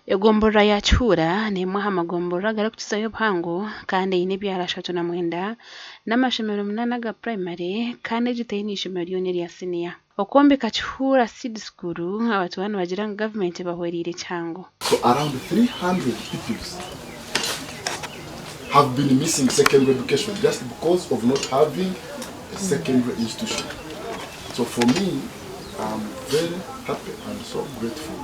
Egomborora ya Kihuura n'emwe aha magomborora agarikukizayo obuhango kandi eine ebyaro 39 n'amashomero munaana aga purayimare kandi egi teine ishomero ryona erya siniya. Okwombeka Kihuura Seed School abatuura nibagira ngu gavumenti ebahwereire kihango. So around 300 pupils have been missing secondary education just because of not having a secondary institution. So for me, I'm very happy and so grateful.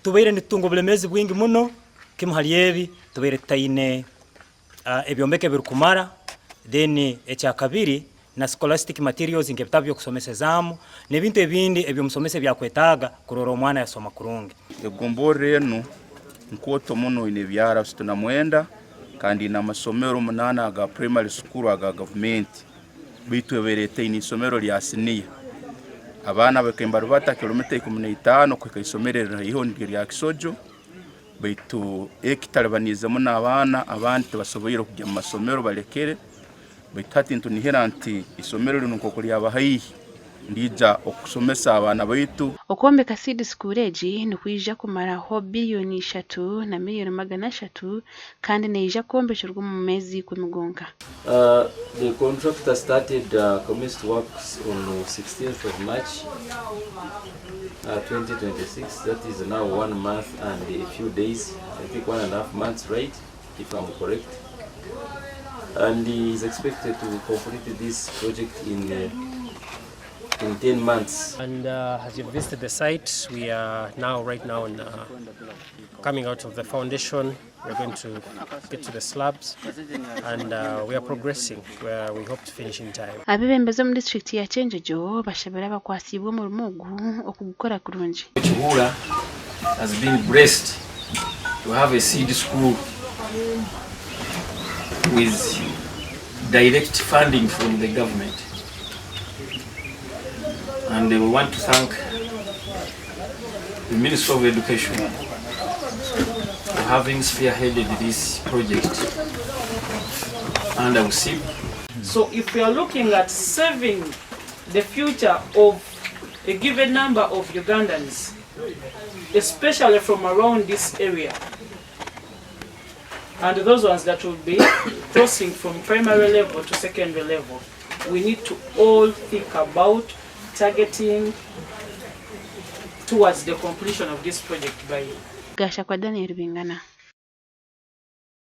Tubaire nitutunga obulemeezi bwingi muno, kimu hali ebi tubaire tutaine ebyombeko ebirukumara, then ekyakabiri na scholastic materials nk'ebitabu by'okusomesezaamu n'ebintu ebindi eby'omusomesa ebyakwetaaga kurora omwana yasoma kurungi. Egomborora enu nkooto muno eine ebyaro 69 kandi eine amasomero munaana aga primary school aga gavumenti beitu ebaire etaine isomero rya siniya. Abaana bakaba nibarubata kilomita 15 kuhika isomero eriri haihi niryo erya Kisojo beitu ekitaribaniize muno abaana abandi tibasoboire kugya omu masomero balekere beitu hati nitunihira nti isomero rinu nk'oku ryaba haihi niriija okusomesa abaana baitu. Okwombeka seed school egi nikwija kumaraho biriyoni ishatu na miriyoni 300 kandi neija kwombekyerwa omu meezi ikumi gonka. The contractor started commenced works on 16th of March 2026 that is now one month and a few days I think one and a half months right if I'm correct and he is expected to complete this project in in 10 months. And as you visited the site, we are now right now in, coming out of the foundation. We're going to get to the slabs and we are progressing where we hope to finish in time. Abeebembezi omu disiturikiti ya Kyenjojo bashabire abakwasiibwe omurimo ogu okugukora kurungi. Kihuura has been blessed to have a seed school with direct funding from the government. And we want to thank the Ministry of Education for having spearheaded this project under USIP. So if we are looking at saving the future of a given number of Ugandans, especially from around this area, and those ones that will be crossing from primary level to secondary level, we need to all think about targeting towards the completion of this project by Gashakwa Daniel Bingana.